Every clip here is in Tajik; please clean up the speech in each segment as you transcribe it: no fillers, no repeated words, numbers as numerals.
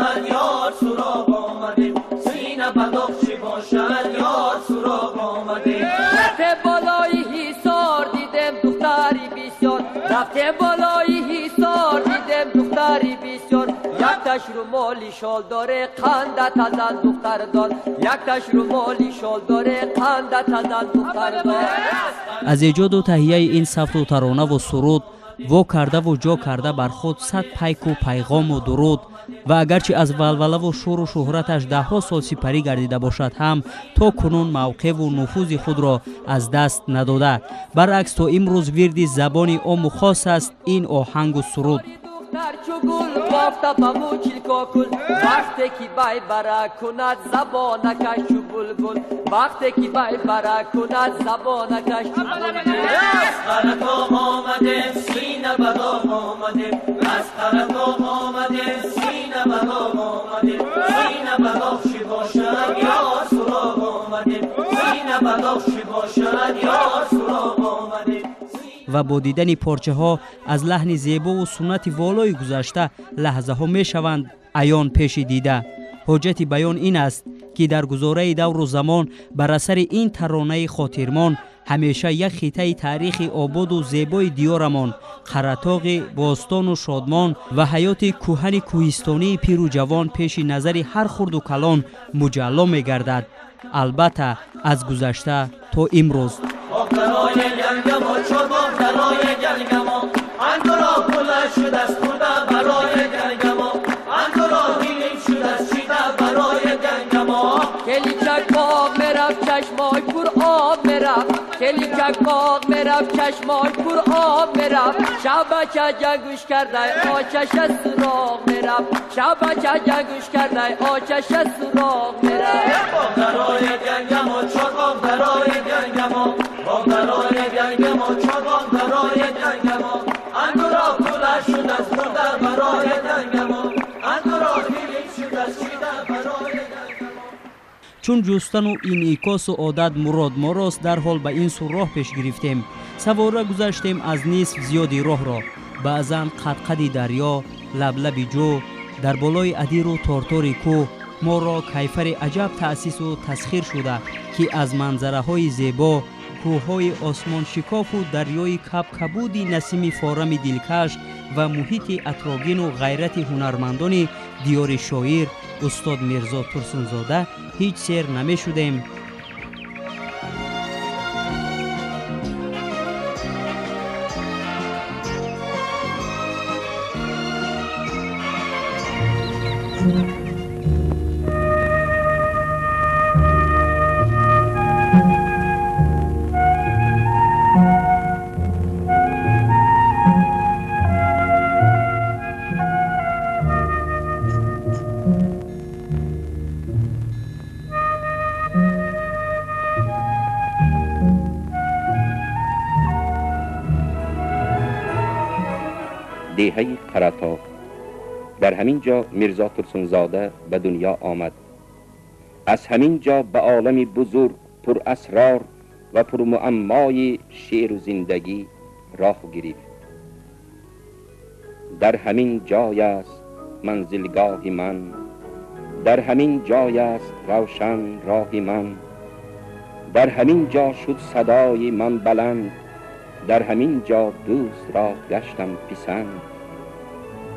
бошад ёр суроғ омадем, сина ба доғ чӣ бошад ёр суроғ омадем. Рафте болои ҳисор дидем духтари бисёр, рафте болои ҳисор дидем духтари бисёр. Якташ румоли шол доре қанда тазан духтардор, якташ румоли шол доре қанда тазан духтардор. Аз эҷоду таҳияи ин савту таронаву суруд во кардаву ҷо карда бар худ сад пайку пайғому дуруд. Ва агарчи аз валвалаву шӯру шӯҳраташ даҳҳо сол сипарӣ гардида бошад ҳам, то кунун мавқеъву нуфузи худро аз даст надода. Баръакс, то имрӯз вирди забони ому хос аст ин оҳангу суруд. Чу гул бофта ба мучил кокул, вақте ки бай бара кунад забонакаш чу булбул, вақте ки бай бара кунад забонакаш чу булбул. Аз Қаратоғ омадем, сина ба доғ омадем, аз Қаратоғ омадем, сина ба доғ омадем, сина ба доғ чӣ бошад ёр суроғ омадем, сина ба доғ чӣ бошад ёр суроғ омадем. Ва бо дидани порчаҳо аз лаҳни зебову суннати волои гузашта лаҳзаҳо мешаванд аён пеши дида. Ҳоҷати баён ин аст, ки дар гузораи давру замон бар асари ин таронаи хотирмон ҳамеша як хитаи таърихи ободу зебои диёрамон, Қаратоғи бостону шодмон ва ҳаёти кӯҳани кӯҳистонии пиру ҷавон пеши назари ҳар хурду калон муҷалло мегардад, албатта аз гузашта то имрӯз. Келинчак боғ мерафт, чашмой пур об мерафт, келинчак боғ мерафт, чашмой пур об мерафт, шабача ҷангӯш кардай очаша суроғ мерафт, шабача ҷангӯш кардай очаша суроғ мерафт. Боғ дарои гангамо, чорбоғ дарои гангамо, боғ дарои гангамо, чорбоғ дарои гангамо, ангуро кула шуд аз хурда барои гангамо, ангуро дилин шуд аз чида барои гангамо. Чун ҷустану инъикосу одат мурод морост, дарҳол ба ин су роҳ пеш гирифтем. Савора гузаштем аз нисф зиёди роҳро. Баъзан қадқади дарё, лаблаби ҷӯ, дар болои адиру тортори кӯҳ моро кайфари аҷаб таъсису тасхир шуда, ки аз манзараҳои зебо, кӯҳҳои осмоншикофу дарёи кабкабуди насими форами дилкаш ва муҳити атрогину ғайрати ҳунармандони диёри шоир устод Мирзо Турсунзода ҳеҷ сер намешудем. Деҳаи Қаратоғ. Дар ҳамин ҷо Мирзо Турсунзода ба дунё омад. Аз ҳамин ҷо ба олами бузург, пурасрор ва пурмуаммои шеъру зиндагӣ роҳ гирифт. Дар ҳамин ҷой аст манзилгоҳи ман, дар ҳамин ҷой аст равшан роҳи ман, дар ҳамин ҷо шуд садои ман баланд, дар ҳамин ҷо дӯст ро гаштам писанд,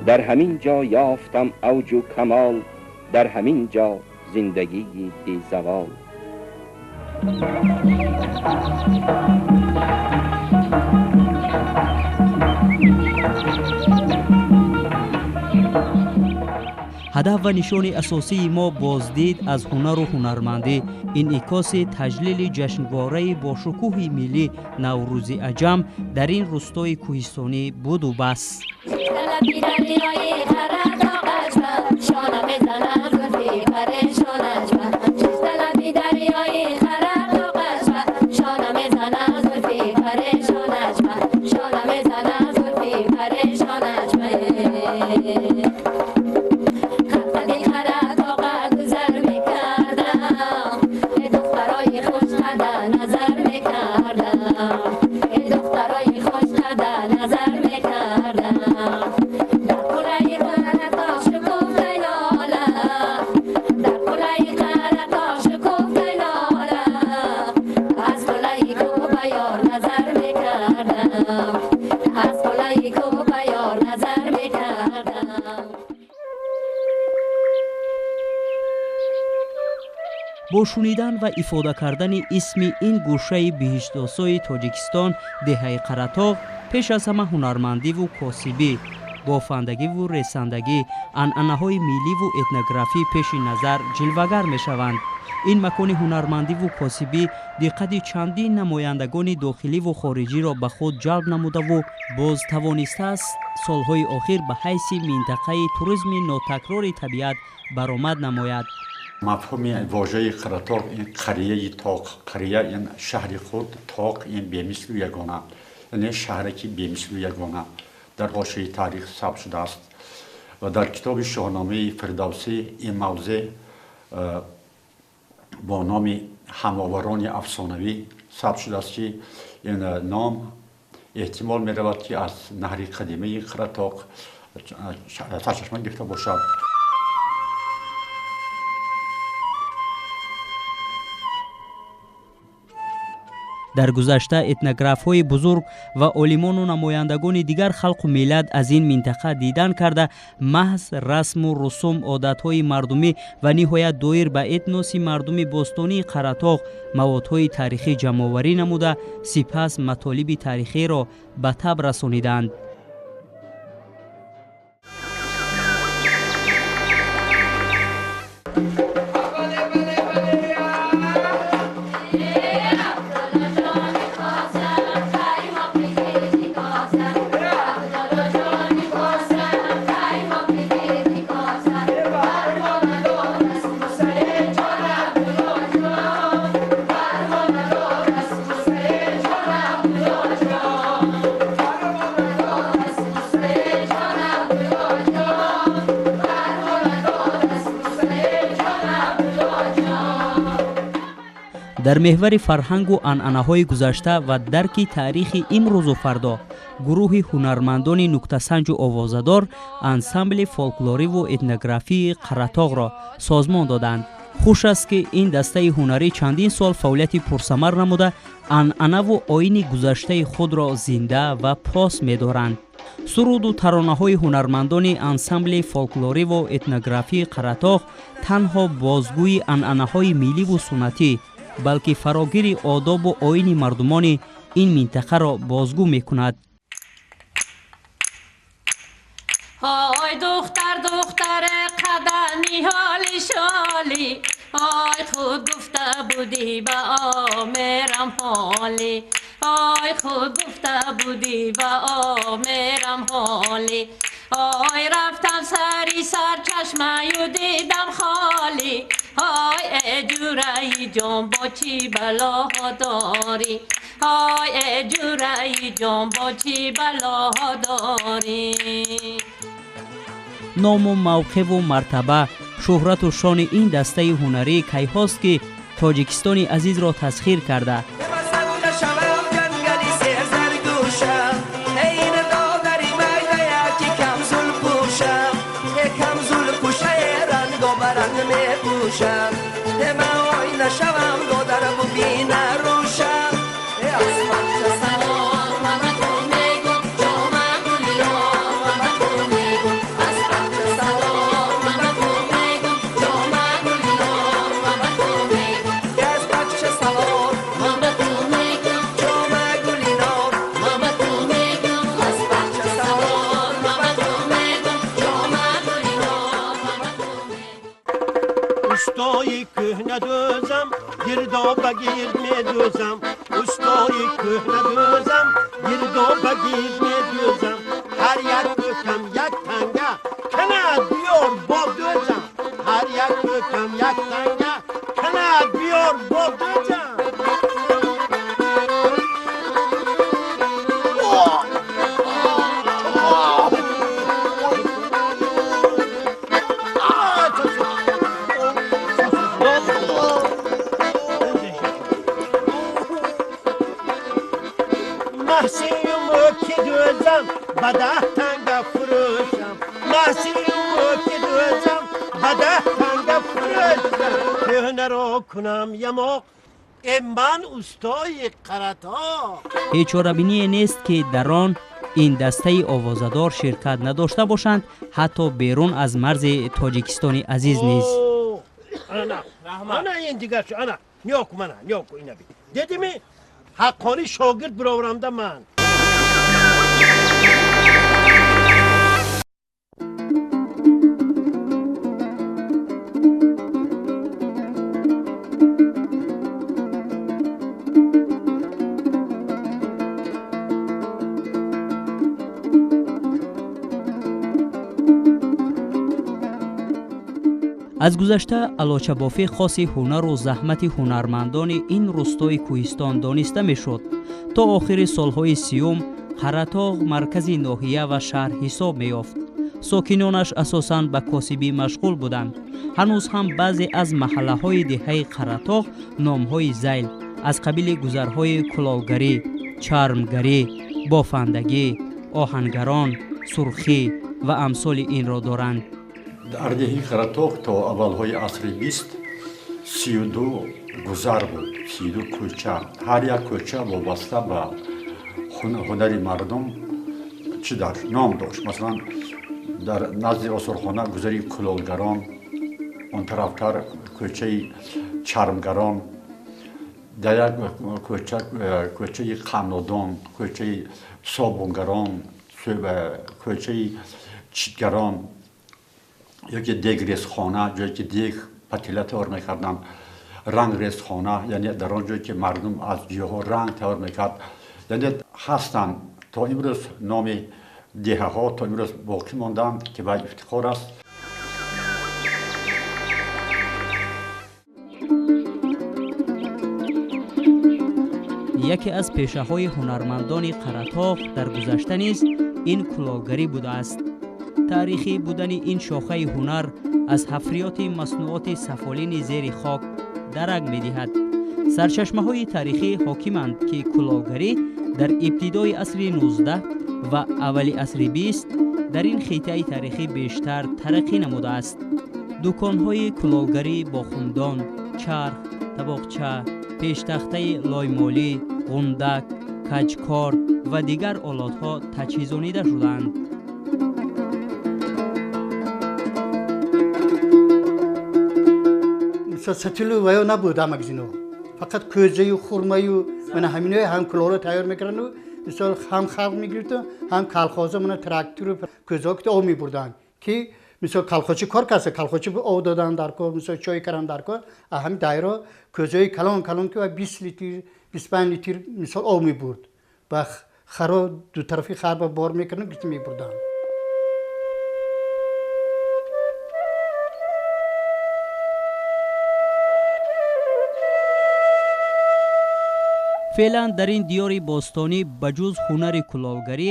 дар ҳамин ҷо ёфтам авҷу камол, дар ҳамин ҷо зиндагии безавол. Ҳадаф ва нишони асосии мо боздид аз ҳунару ҳунармандӣ, инъикоси таҷлили ҷашнвораи бошукӯҳи миллӣ Наврӯзи Аҷам дар ин рӯстои кӯҳистонӣ буду бас. دخترای خوش قد نظر میکردم، در قلعه. Бо шунидан ва ифода кардани исми ин гӯшаи биҳиштосои Тоҷикистон, деҳаи Қаратоғ, пеш аз ҳама ҳунармандиву косибӣ, бофандагиву ресандагӣ, анъанаҳои милливу этнографӣ пеши назар ҷилвагар мешаванд. Ин макони ҳунармандиву косибӣ диққати чандин намояндагони дохиливу хориҷиро ба худ ҷалб намудаву боз тавонистааст солҳои охир ба ҳайси минтақаи туризми нотакрори табиат баромад намояд. Мафҳуми вожаи Қаратоғ ин қарияи тоқ, қария ин шаҳри хурд, тоқ ин бемислу ягона, яъне шаҳре ки бемислу ягона дар ҳошияи таърих сабт шудааст. Ва дар китоби Шоҳномаи Фирдавсӣ ин мавзеъ бо номи ҳамоварони афсонавӣ сабт шудааст, ки ин ном эҳтимол меравад, ки аз наҳри қадимаи Қаратоғ сарчашма гирифта бошад. Дар гузашта этнографҳои бузург ва олимону намояндагони дигар халқу миллат аз ин минтақа дидан карда, маҳз расму русум, одатҳои мардумӣ ва ниҳоят доир ба этноси мардуми бостонии Қаратоғ маводҳои таърихӣ ҷамъоварӣ намуда, сипас матолиби таърихиро ба таб расониданд. Дар меҳвари фарҳангу анъанаҳои гузашта ва дарки таърихи имрӯзу фардо, гурӯҳи ҳунармандони нуктасанҷу овозадор ансамбли фолклориву этнографии Қаратоғро созмон доданд. Хуш аст, ки ин дастаи ҳунарӣ чандин сол фаъолияти пурсамар намуда, анъанаву оини гузаштаи худро зинда ва пос медоранд. Суруду таронаҳои ҳунармандони ансамбли фолклориву этнографии Қаратоғ танҳо бозгӯи анъанаҳои милливу суннатӣ, балки фарогири одобу оини мардумони ин минтақаро бозгӯ мекунад. Ой духтар, духтаре, қада ниҳоли шоли, ой худ гуфта будӣ ба омерам ҳоли, ой худ гуфта будӣ ба омерам ҳоли, ой рафтам сари сарчашмаю дидам холӣ, ой эҷураи ҷон бо чӣ балоҳо дорӣ, ой эҷураи ҷон бо чӣ балоҳо дорӣ. Ному мавқеъву мартаба, шӯҳрату шони ин дастаи ҳунарӣ кайҳост, ки Тоҷикистони азизро тасхир карда, Устои кӯҳнадӯзам, гирдоба гирд медӯзам, устои кӯҳнадӯзам, гирдоба гирд медӯзам, ҳар як кӯкам як танга, канад биёр бо дӯзам, ҳар як кӯкам як танга, канад биёр бо дӯзам. Ба даҳ танга фурӯшам, маҳсиюмо ки дӯзам, ба даҳ танга фурӯшам, кӯҳнаро кунам ямоқ, э ман устои Қаратоғ. Ҳеҷ чорабиние нест, ки дар он ин дастаи овозадор ширкат надошта бошанд, ҳатто берун аз марзи Тоҷикистони азиз низ. Ана ана ин дигар шу, ана нёк мана, нёк ина би. Дедими ҳаққони шогирд бироврамда ман. Аз гузашта алочабофӣ хоси ҳунару заҳмати ҳунармандони ин рӯстои кӯҳистон дониста мешуд. То охири солҳои 30 Қаратоғ маркази ноҳия ва шаҳр ҳисоб меёфт. Сокинонаш асосан ба косибӣ машғул буданд. Ҳанӯз ҳам баъзе аз маҳаллаҳои деҳаи Қаратоғ номҳои зайл аз қабили гузарҳои кулолгарӣ, чармгарӣ, бофандагӣ, оҳангарон, сурхӣ ва амсоли инро доранд. Дар деҳи Қаратоғ то аввалҳои асри 20 32 гузар буд, 32 кӯча. Ҳар як кӯча вобаста ба ҳунари мардум чӣ дошт, ном дошт. Масалан, дар назди осорхона гузари кулолгарон, он тарафтар кӯчаи чармгарон, дар як кӯча кӯчаи қаннодон, кӯчаи собунгарон, кӯчаи читгарон, ёки дегрезхона, ҷое ки дег патила тайёр мекарданд, рангрезхона, яъне дар он ҷое ки мардум аз гиёҳҳо ранг тайёр мекард. Яъне ҳастанд то имрӯз номи деҳаҳо то имрӯз боқӣ монданд, ки ба ифтихор аст. Яке аз пешаҳои ҳунармандони Қаратоғ дар гузашта низ ин кулолгарӣ будааст. Таърихӣ будани ин шохаи ҳунар аз ҳафриёти маснуоти сафолини зери хок дарак медиҳад. Сарчашмаҳои таърихӣ ҳокиманд, ки кулолгарӣ дар ибтидои асри 19 ва аввали асри 20 дар ин хитаи таърихӣ бештар тараққӣ намудааст. Дуконҳои кулолгарӣ бо хумдон, чарх, табоқча, пештахтаи лоймолӣ, ғундак, каҷкор ва дигар олотҳо таҷҳизонида шудаанд. Сатилу ваё набуд магазино, фақат кӯзаю хурмаю мана ҳаминои ҳам кулоло тайёр мекардану мисол ҳам халқ мегирифту ҳам колхоза мана трактору кӯзаҳо ки об мебурданд, ки мисол колхозчи кор карса колхозчи об додан дар кор, мисол чой кардан дар кор. Ҳами дайро кӯзаҳои калон калон ки 20 литр 25 литр мисол об мебурд ба харо дутарафи хар ба бор мекардан, гирифта мебурданд. Феълан дар ин диёри бостонӣ ба ҷуз ҳунари кулолгарӣ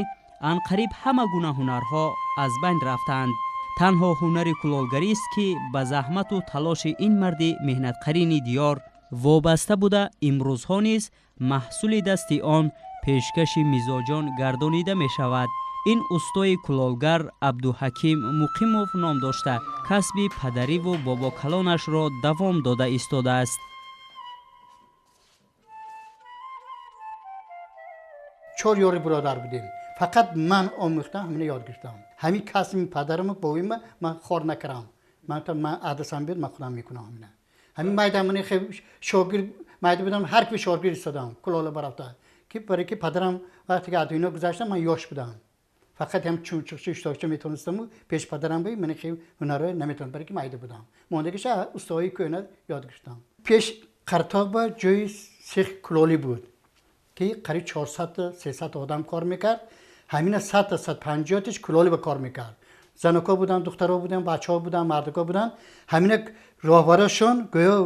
анқариб ҳама гуна ҳунарҳо аз байн рафтаанд. Танҳо ҳунари кулолгарист, ки ба заҳмату талоши ин марди меҳнатқарини диёр вобаста буда, имрӯзҳо низ маҳсули дасти он пешкаши мизоҷон гардонида мешавад. Ин устои кулолгар Абдуҳаким Муқимов ном дошта, касби падариву бобокалонашро давом дода истодааст. Чор ёри бародар будем. Фақат ман омӯхтам, ҳамина ёд гирифтам. Ҳамин касби падарам бовима ман хор накардам. Ман та ман адасам биёд, ман худам мекунам ҳамина. Ҳамин майда мани шогирд майда будам, ҳар ки шогирд истодам, кулола барафта. Ки барои ки падарам вақте ки аз дунё гузаштам, ман ёш будам. Фақат ҳам чунчуқчи иштирокчи метавонистаму пеш падарам буй, мани хеле ҳунарҳо наметавонам, барои ки майда будам. Мондагиша устоҳои кӯҳна ёд гирифтам. Пеш Қаратоғ ба ҷои сех кулолӣ буд, ки қариб 400-300 одам кор мекард. Ҳамина 100-150-тиш кулолӣ ба кор мекард. Заноко буданд, духтаро буданд, бачаҳо буданд, мардако буданд. Ҳамина роҳбарашон гӯё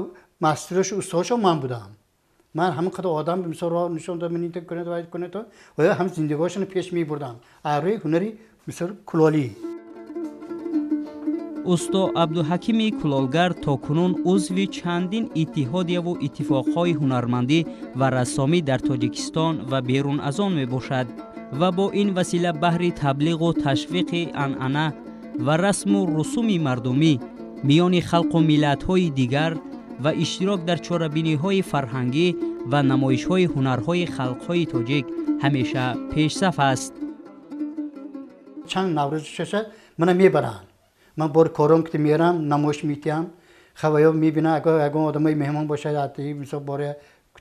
мастерош устоҳошон ман будам. Ман ҳамин қадар одам мисол роҳ нишон додам, ин кунед ва кунед ва ҳам зиндагиҳошонро пеш мебурдам. Рӯи ҳунари мисол кулолӣ. Усто Абдуҳакими кулолгар то кунун узви чандин иттиҳодияву иттифоқҳои ҳунармандӣ ва рассомӣ дар Тоҷикистон ва берун аз он мебошад ва бо ин васила баҳри таблиғу ташвиқи анъана ва расму русуми мардумӣ миёни халқу миллатҳои дигар ва иштирок дар чорабиниҳои фарҳангӣ ва намоишҳои ҳунарҳои халқҳои тоҷик ҳамеша пешсаф аст. Чанд наврӯз шаша мана мебаранд. Ман бор кором ки мерам, намоиш метиҳам. Хаваё мебинан, агар ягон одамои меҳмон бошад, мисол бора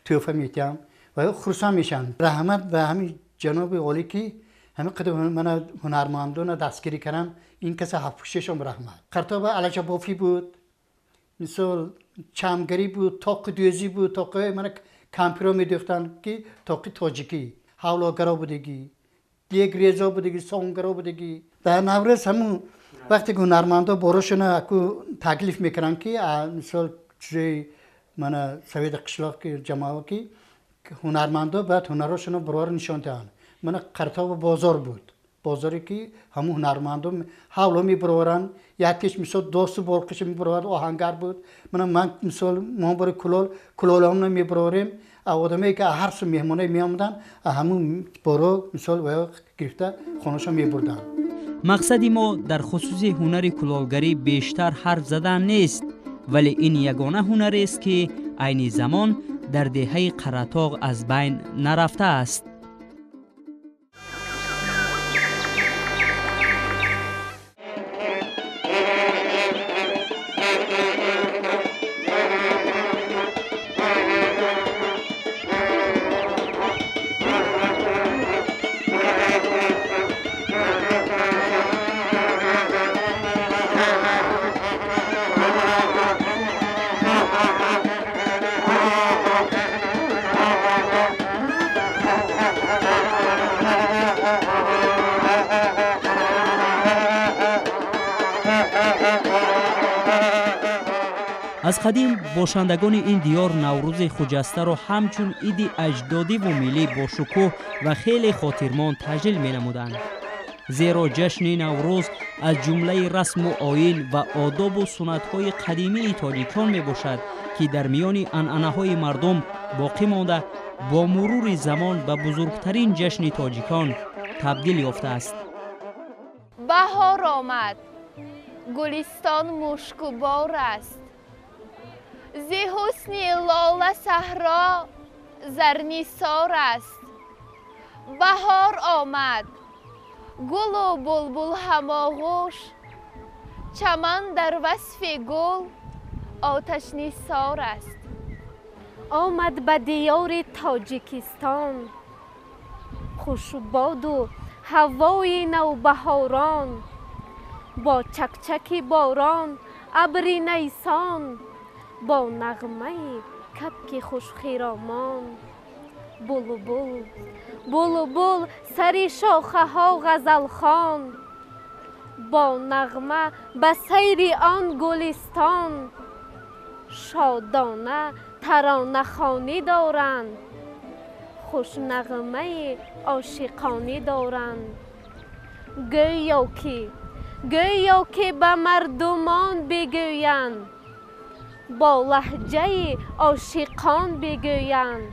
тӯҳфа метиҳам ва хурсанд мешаванд. Раҳмат ба ҳамин ҷаноби олӣ, ки ҳамин қадар мана ҳунармандона дастгирӣ кардам. Ин каса ҳафтпӯшишон раҳмат. Қартоба алачабофӣ буд, мисол чамгарӣ буд, тоқи дӯзӣ буд, тоқи мана кампиро медӯхтанд, ки тоқи тоҷикӣ, ҳавлогаро будагӣ, дегрезо будагӣ, сонгаро будагӣ. Дар Наврӯз ҳамун вақте ки ҳунармандо борошона аку таклиф мекунанд, ки мисол чизои мана совети қишлоқ, ки ҷамоа, ки ҳунармандо бояд ҳунарошонро баровар нишон диҳанд. Мана Қартоба бозор буд, бозоре ки ҳамун ҳунармандо ҳавло мебароваранд. Якеш мисол досту болқиша мебаровард, оҳангар буд. Мана ман мисол мо бори кулол, кулоломно мебароварем. Одамое ки ҳар су меҳмоное меомаданд, ҳамун боро мисол гирифта хонашон мебурданд. Мақсади мо дар хусуси ҳунари кулолгарӣ бештар ҳарф задан нест, вале ин ягона ҳунарест, ки айни замон дар деҳаи Қаратоғ аз байн нарафтааст. Аз қадим бошандагони ин диёр Наврӯзи хуҷастаро ҳамчун иди аҷдодиву миллӣ бо шукӯҳ ва хеле хотирмон таҷлил менамуданд, зеро ҷашни Наврӯз аз ҷумлаи расму оин ва одобу суннатҳои қадимии тоҷикон мебошад, ки дар миёни анъанаҳои мардум боқӣ монда, бо мурури замон ба бузургтарин ҷашни тоҷикон табдил ёфтааст. Баҳор омад, гулистон мушкубор аст, зи ҳусни лола саҳро зарнисор аст. Баҳор омад, гулу булбул ҳамоғӯш, чаман дар васфи гул оташнисор аст. Омад ба диёри Тоҷикистон хушбоду ҳавои навбаҳорон, бо чакчаки борон, абри найсон, бо нағмаи кабки хушхиромон. Булбул, булбул сари шохаҳо ғазалхон, бо нағма ба сайри он гулистон. Шодона таронахонӣ доранд, хушнағмаи ошиқонӣ доранд. Гӯё ки ба мардумон бигӯянд, бо лаҳҷаи ошиқон бигӯянд: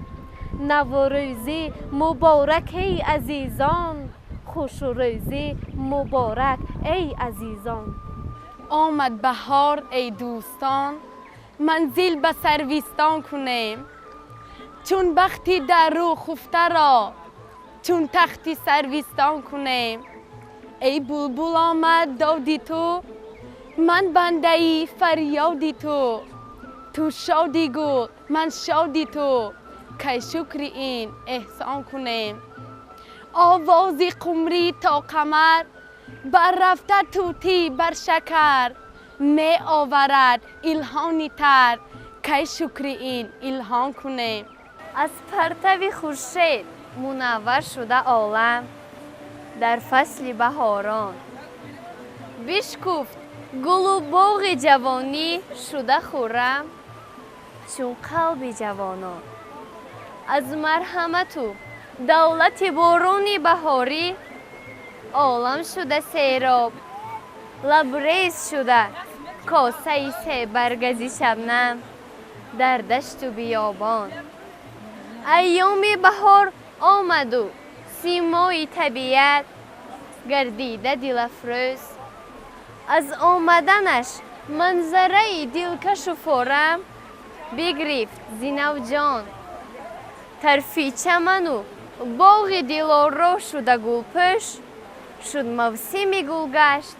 Наврӯзӣ муборак, эй азизон, хушрӯзӣ муборак, эй азизон. Омад баҳор, эй дӯстон, манзил ба сарвистон кунем, чун бахти дар рӯ хуфтаро чун тахти сарвистон кунем. Эй булбул, омад доди ту, ман бандаи фарёди ту, ту шоди гул, ман шоди ту, кай шукри ин эҳсон кунем. Овози қумрӣ то қамар баррафта, тӯтӣ бар шакар меоварад илҳони тар, кай шукри ин илҳом кунем. Аз партави хуршед мунаввар шуда олам дар фасли баҳорон, бишкуфт гулу боғи ҷавонӣ шуда хуррам чун қалби ҷавонон. Аз марҳамату давлати борони баҳорӣ олам шуда сероб, лабрез шуда косаи себаргази шабнам дар дашту биёбон. Айёми баҳор омаду симои табиат гардида дилафрӯз, аз омаданаш манзараи дилкашу форам бигрифт зинавҷон. Тарфи чаману боғи дилоро шуда гулпӯш, шуд мавсими гулгашт,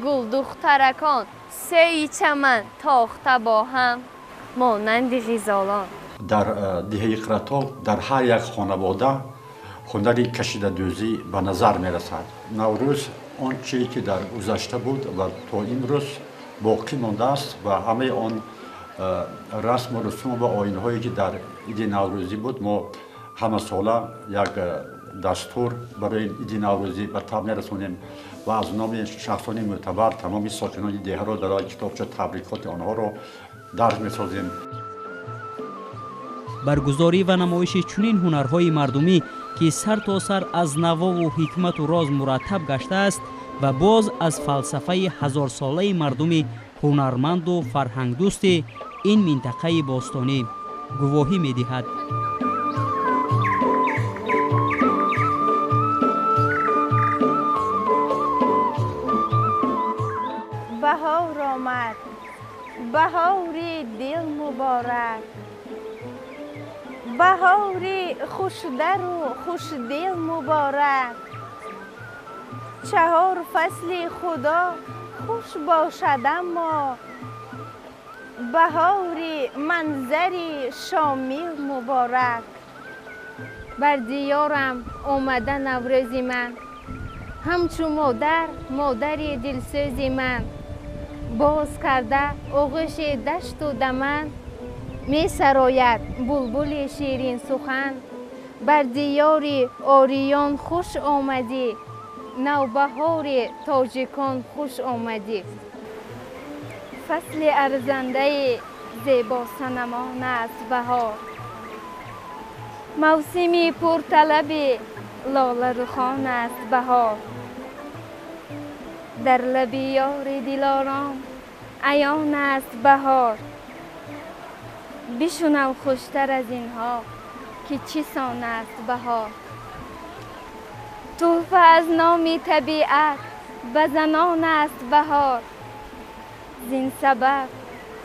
гулдухтаракон Сеи чаман тохта бо ҳам монанди ғизолон. Дар деҳаи Қаратоғ дар ҳар як хонавода ҳунари кашидадӯзӣ ба назар мерасад. Наврӯз он чизе ки дар гузашта буд ва то имрӯз боқӣ мондааст ва ҳамаи он расму русум ва оинҳое ки дар иди наврӯзӣ буд, мо ҳамасола як дастур барои иди наврӯзӣ ба таб мерасонем ва аз номи шахсони мӯътабар тамоми сокинони деҳаро дар китобча табрикоти онҳоро дарҷ месозем. Баргузорӣ ва намоиши чунин ҳунарҳои мардумӣ, ки сар то сар аз навову ҳикмату роз мураттаб гаштааст ва боз аз фалсафаи ҳазорсолаи мардуми ҳунарманду фарҳангдӯсти ин минтақаи бостонӣ гувоҳӣ медиҳад. Баҳор омад, баҳори дил муборак, баҳори хушдару хушдил муборак. Чаҳор фасли худо хуш бошад, аммо баҳори манзари шомил муборак. Бар диёрам омада наврӯзи ман, ҳамчу модар модари дилсӯзи ман, боз карда оғӯши дашту даман, месарояд булбули ширинсухан. Бар диёри ориён хуш омадӣ, навбаҳори тоҷикон хуш омадӣ. Фасли арзандаи зебосанамон аст баҳор, мавсими пурталаби лоларухон аст баҳор. Дар лаби ёри дилором аён аст баҳор. Бишунав хуштар аз инҳо ки чӣ сон аст баҳор. Тӯҳфа аз номи табиат ба занон аст баҳор. Зин сабаб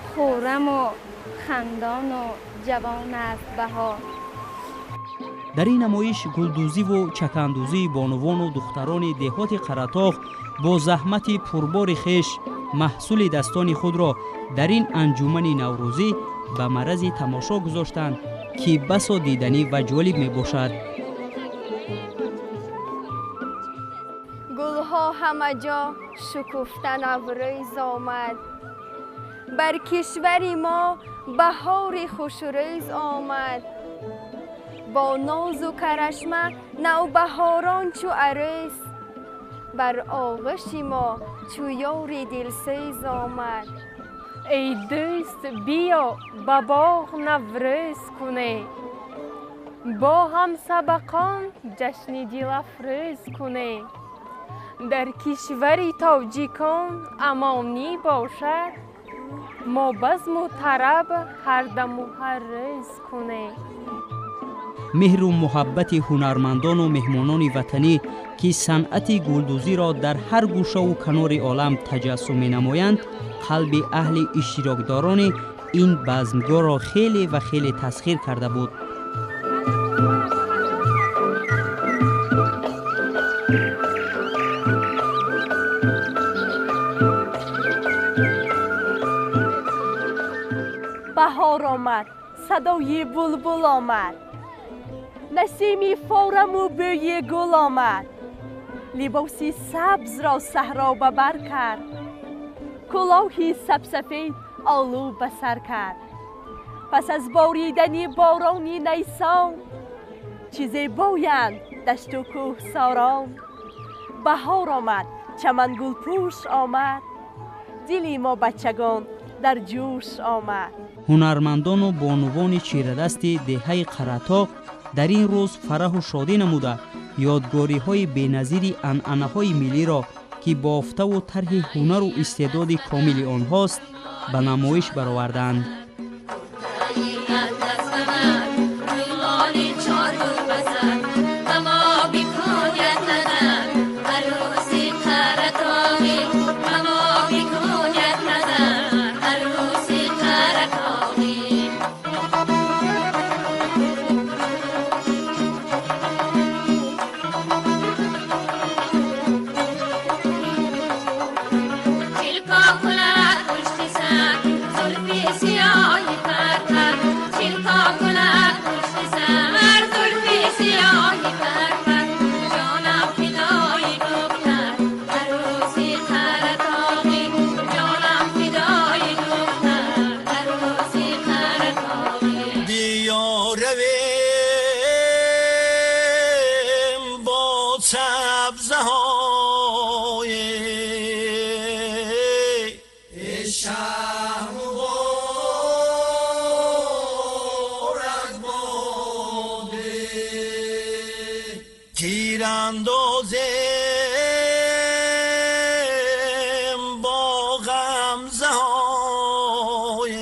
хӯраму хандону ҷавон аст баҳор. Дар ин намоиш гулдӯзиву чакандӯзии бонувону духтарони деҳоти Қаратоғ бо заҳмати пурбори хеш маҳсули дастони худро дар ин анҷумани наврӯзӣ ба маррази тамошо гузоштанд, ки басо диданӣ ва ҷолиб мебошад. Гулҳо ҳама ҷо шукуфта наврӯз омад, бар кишвари мо баҳори хушрӯз омад. Бо нозу карашма навбаҳорон чу арӯс, бар оғӯши мо чу ёри дилсӯз омад. Эй дӯст, биё ба боғ наврӯз кунем, бо ҳамсабақон ҷашни дилафрӯз кунем. Дар кишвари тоҷикон амонӣ бошад, мо базму тараб ҳардаму ҳар рӯз кунем. Меҳру муҳаббати ҳунармандону меҳмонони ватанӣ, ки санъати гулдӯзиро дар ҳар гӯшаву канори олам таҷассум менамоянд, қалби аҳли иштирокдорони ин базмгоҳро хеле ва хеле тасхир карда буд. Баҳор омад, садои булбул омад, насими фораму бӯи гул омад. Либоси сабзро саҳро ба бар кард, кӯлоҳи сабсафед олу ба сар кард. Пас аз боридани борони найсон, чӣ зебоянд дашту кӯҳсорон. Баҳор омад, чамангулпӯш омад, дили мо бачагон дар ҷӯш омад. Ҳунармандону бонувони чирадасти деҳаи Қаратоғ дар ин рӯз фараҳу шодӣ намуда, ёдгориҳои беназири анъанаҳои миллиро, ки бофтаву тарҳи ҳунару истеъдоди комили онҳост, ба намоиш бароварданд. Chilko kula زلفی سیاهی پرپر چیلتا کند پشت سر زلفی سیاهی پرپر جانم فدای دختر عروسی قرطاقی جانم فدای دختر عروسی قرطاقی بیا رویم با سبزه های شهر مبارک باده تیراندازم با غمزه های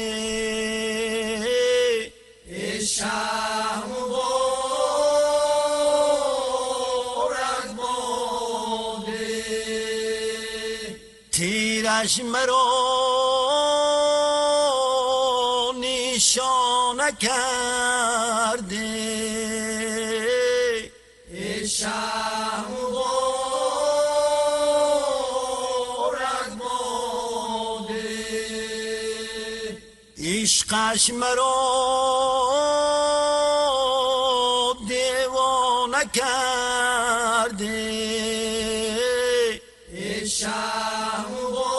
شهر مبارک باده تیرش مرا نشانه کرده شهر مبارک باده عشقش مرا دیوانه کرده شهر مبارک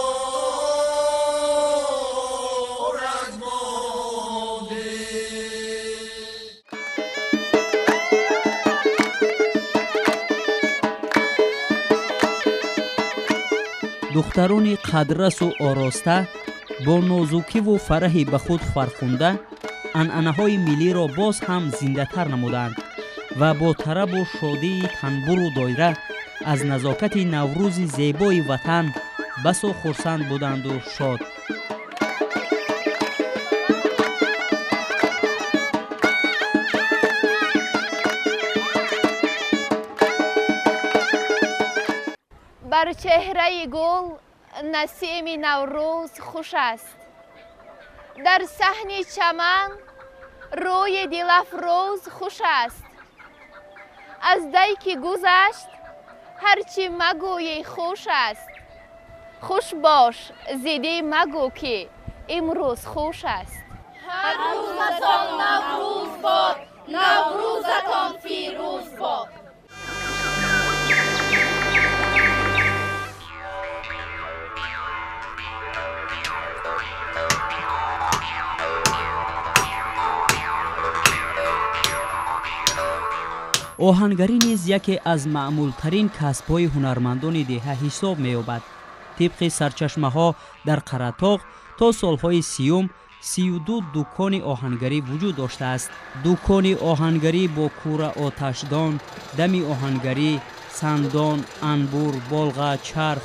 باده. Духтарони қадрасу ороста бо нозукиву фараҳи ба худ фархунда анъанаҳои миллиро боз ҳам зиндатар намуданд ва бо тарабу шодии танбуру доира аз назокати наврӯзи зебои ватан басо хурсанд буданду шод. Бар чеҳраи гул насими Наврӯз хуш аст, дар саҳни чаман рӯи дилафрӯз хуш аст. Аз дай ки гузашт ҳарчи магӯӣ хуш аст, хуш бош зидӣ магӯ ки имрӯз хуш аст. Ҳар рӯзатон Наврӯз бод, Наврӯзатон фирӯз бод. Оҳангарӣ низ яке аз маъмултарин касбҳои ҳунармандони деҳа ҳисоб меёбад. Тибқи сарчашмаҳо дар Қаратоғ то солҳои 30-ум 32 дукони оҳангарӣ вуҷуд доштааст. Дукони оҳангарӣ бо кура оташдон, дами оҳангарӣ, сандон, анбур, болға, чарх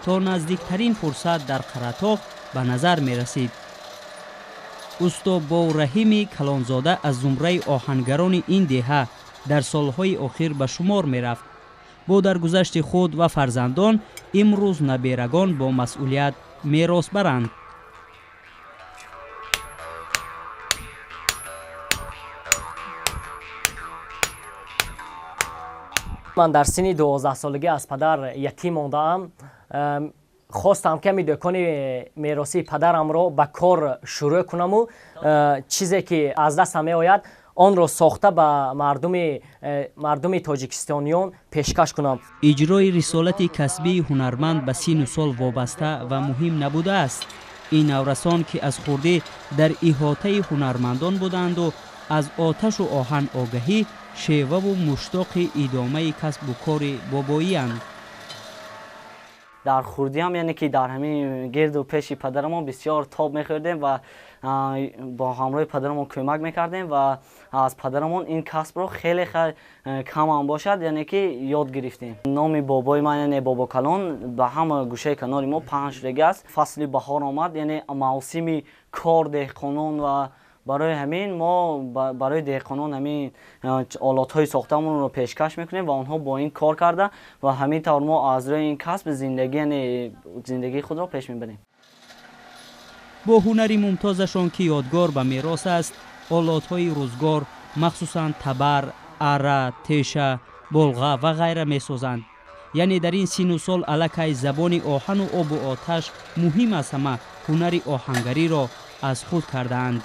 то наздиктарин фурсат дар Қаратоғ ба назар мерасид. Усто Бовраҳими Калонзода аз зумраи оҳангарони ин деҳа дар солҳои охир ба шумор мерафт. Бо даргузашти худ ва фарзандон имрӯз наберагон бо масъулият мерос баранд. Ман дар синни 12-солагӣ аз падар ятим мондаам. Хостам ки ҳамин дукони меросии падарамро ба кор шурӯъ кунаму чизе ки аз дастам меояд онро сохта ба мардуми тоҷикистониён пешкаш кунам. Иҷрои рисолати касбии ҳунарманд ба сину сол вобаста ва муҳим набудааст. Ин наврасон ки аз хурдӣ дар иҳотаи ҳунармандон буданду аз оташу оҳан огаҳӣ, шеваву муштоқи идомаи касбу кори бобоиянд. Дар хурдиам, яъне ки дар ҳамин гирду пеши падарамон бисёр тоб мехӯрдем ва бо ҳамроҳи падарамон кӯмак мекардем ва аз падарамон ин касбро хеле камам бошад, яъне ки ёд гирифтем. Номи бобои ман, яъне Бобокалон, ба ҳама гӯшаи канори мо паҳн шудагӣ аст. Фасли баҳор омад, яъне мавсими кор деҳқонон ва барои ҳамин мо барои деҳқонон ҳамин олотҳои сохтамонро пешкаш мекунем ва онҳо бо ин кор карда ва ҳамин тавр мо аз рӯи ин касб зиндагӣ, яъне зиндагии худро пеш мебарем. Бо ҳунари мумтозашон ки ёдгор ба мерос аст, олотҳои рӯзгор, махсусан табар, ара, теша, болға ва ғайра месозанд. Яъне дар ин сину сол аллакай забони оҳану обу оташ муҳим аз ҳама ҳунари оҳангариро аз худ кардаанд.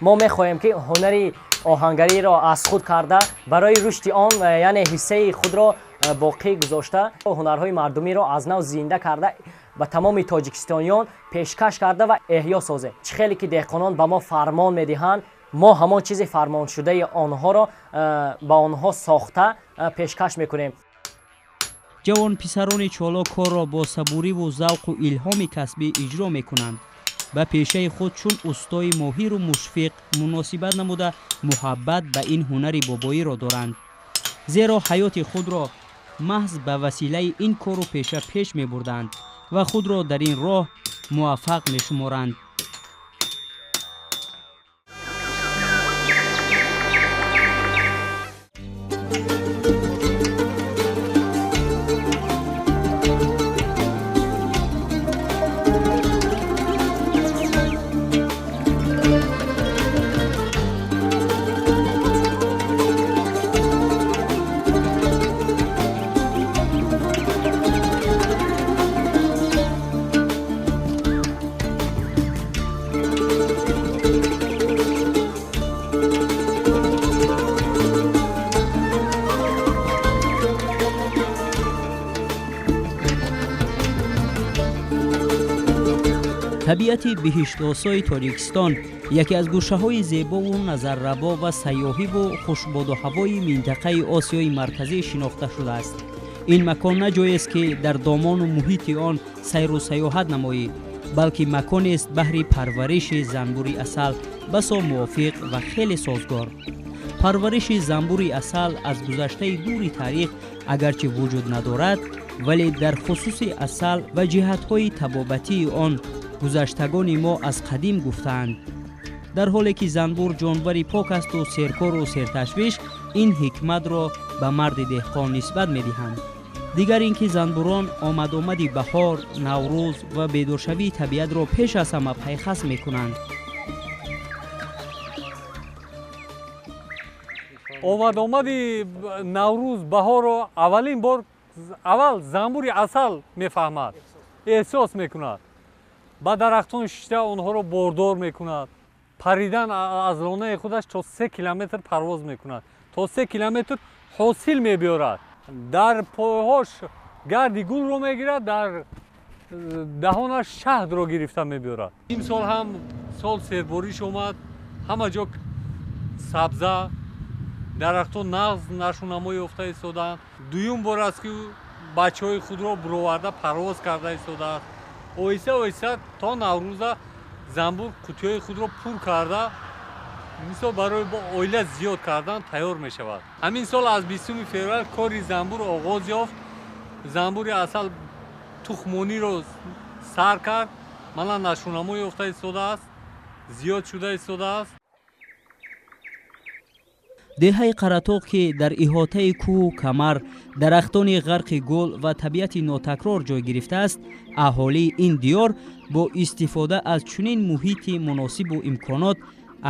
Мо мехоҳем, ки ҳунари оҳангариро аз худ карда, барои рушди он, яъне ҳиссаи худро боқӣ гузошта, ҳунарҳои мардумиро аз нав зинда карда, ба тамоми тоҷикистониён пешкаш карда ва эҳё созем. Чӣ хеле ки деҳқонон ба мо фармон медиҳанд, мо ҳамон чизи фармоншудаи онҳоро ба онҳо сохта пешкаш мекунем. Ҷавонписарони чолок корро бо сабуриву завқу илҳоми касбӣ иҷро мекунанд. Ба пешаи худ чун устои моҳиру мушфиқ муносибат намуда, муҳаббат ба ин ҳунари бобоиро доранд, зеро ҳаёти худро маҳз ба василаи ин кору пеша пеш мебурданд ва худро дар ин роҳ муваффақ мешуморанд. Табиати биҳиштосои Тоҷикистон яке аз гӯшаҳои зебову назаррабо ва сайёҳиву хушбоду ҳавои минтақаи Осиёи Марказӣ шинохта шудааст. Ин макон на ҷоест, ки дар домону муҳити он сайру сайёҳат намоӣ, балки маконест баҳри парвариши занбури асал басо мувофиқ ва хеле созгор. Парвариши занбури асал аз гузаштаи дури таърих агарчи вуҷуд надорад, вале дар хусуси асал ва ҷиҳатҳои табобатии он гузаштагони мо аз қадим гуфтаанд. Дар ҳоле ки занбур ҷонвари пок асту серкору серташвиш, ин ҳикматро ба марди деҳқон нисбат медиҳанд. Дигар ин ки занбурон омадомади баҳор, Наврӯз ва бедоршавии табиатро пеш аз ҳама пайхас мекунанд. Омадомади Наврӯз, баҳорро аввалин бор аввал занбури асал мефаҳмад, эҳсос мекунад. Ба дарахтон шишта онҳоро бордор мекунад. Паридан аз лонаи худаш то 3 километр парвоз мекунад, то 3 километр ҳосил мебиёрад. Дар пойҳош гарди гулро мегирад, дар даҳонаш шаҳдро гирифта мебиёрад. Имсол ҳам сол сербориш омад, ҳама ҷо сабза, дарахтон нағз нашӯнамо ёфта истоданд. Дуюм бор аст, ки бачаҳои худро буроварда парвоз карда истодааст. Оҳиста оҳиста то Наврӯза занбур қутиҳои худро пур карда, мисол барои оила зиёд кардан тайёр мешавад. Ҳамин сол аз 20 феврал кори занбур оғоз ёфт. Занбури асал тухмониро сар кард, мана нашӯнамо ёфта истодааст, зиёд шуда истодааст. Деҳаи Қаратоқ, ки дар иҳотаи кӯҳу камар, дарахтони ғарқи гул ва табиати нотакрор ҷой гирифтааст, аҳолии ин диёр бо истифода аз чунин муҳити муносибу имконот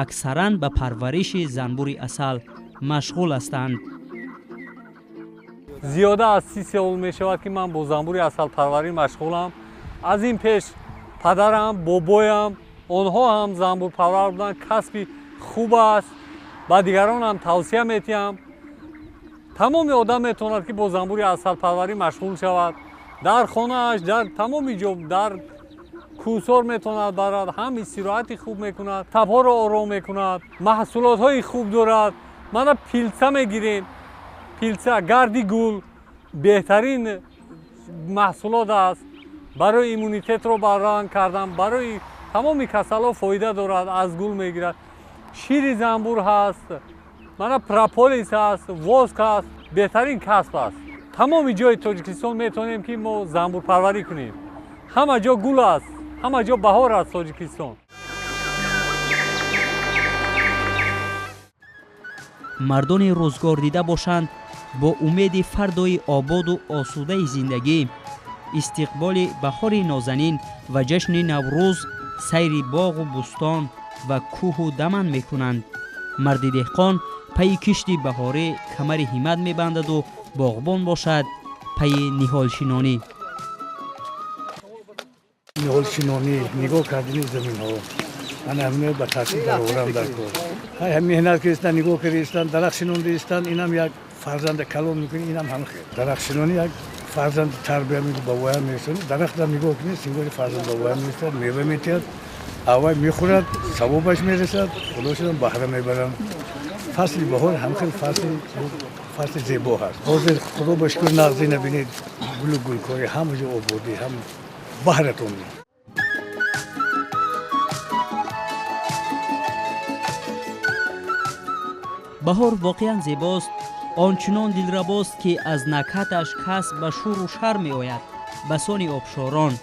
аксаран ба парвариши занбури асал машғул ҳастанд. Зиёда аз 30 сол мешавад, ки ман бо занбури асалпарварӣ машғулам. Аз ин пеш падарам, бобоям, онҳо ҳам занбурпарвар буданд. Касби хуб аст, ба дигарон ҳам тавсия метиҳам. Тамоми одам метавонад, ки бо занбури асалпарварӣ машғул шавад. Дар хонааш, дар тамоми ҷо, дар кӯҳсор метавонад барад, ҳам истироҳати хуб мекунад, табҳоро ором мекунад, маҳсулотҳои хуб дорад. Мана пилса мегирем, пилса, гарди гул беҳтарин маҳсулот аст барои иммунитетро барранг кардан, барои тамоми касалҳо фоида дорад, аз гул мегирад. Шири занбур ҳаст, мана прополис ҳаст, воск ҳаст, беҳтарин касб аст. Тамоми ҷои Тоҷикистон метавонем, ки мо занбурпарварӣ кунем. Ҳама ҷо гул аст, ҳама ҷо баҳор аст Тоҷикистон. Мардони рӯзгор дида бошанд, бо умеди фардои ободу осудаи зиндагӣ, истиқболи баҳори нозанин ва ҷашни Наврӯз сайри боғу бӯстон ва кӯҳу даман мекунанд. Марди деҳқон пайи кишти баҳорӣ камари ҳиммат мебандаду боғбон бошад, Пайи ниҳолшинонӣ. Ниҳолшинонӣ, нигоҳ кардани заминҳо, ана ҳамино ба тартиб бароварам дар кор. Меҳнат кардистан, нигоҳ кардистан, дарахт шинондистан, инам як фарзанда калон мекунӣ, инам ҳам хел. Дарахтшинонӣ як фарзанди тарбия мекунӣ, ба воя мерасонӣ. Дарахтам нигоҳ кунӣ, сингори фарзанд ба воя мерасад, мева метиҳад, аввал мехӯрад, савобаш мерасад, худошонам баҳра мебаранд. Фасли баҳор ҳам хел фасли зебо ҳаст. Ҳозир худо ба шукр нағзӣ набинед, гулу гулкорӣ ҳама ҷо ободӣ, ҳам баҳратон. Баҳор воқеан зебост, ончунон дилрабост, ки аз накҳаташ кас ба шӯру шар меояд. Басони обшорон.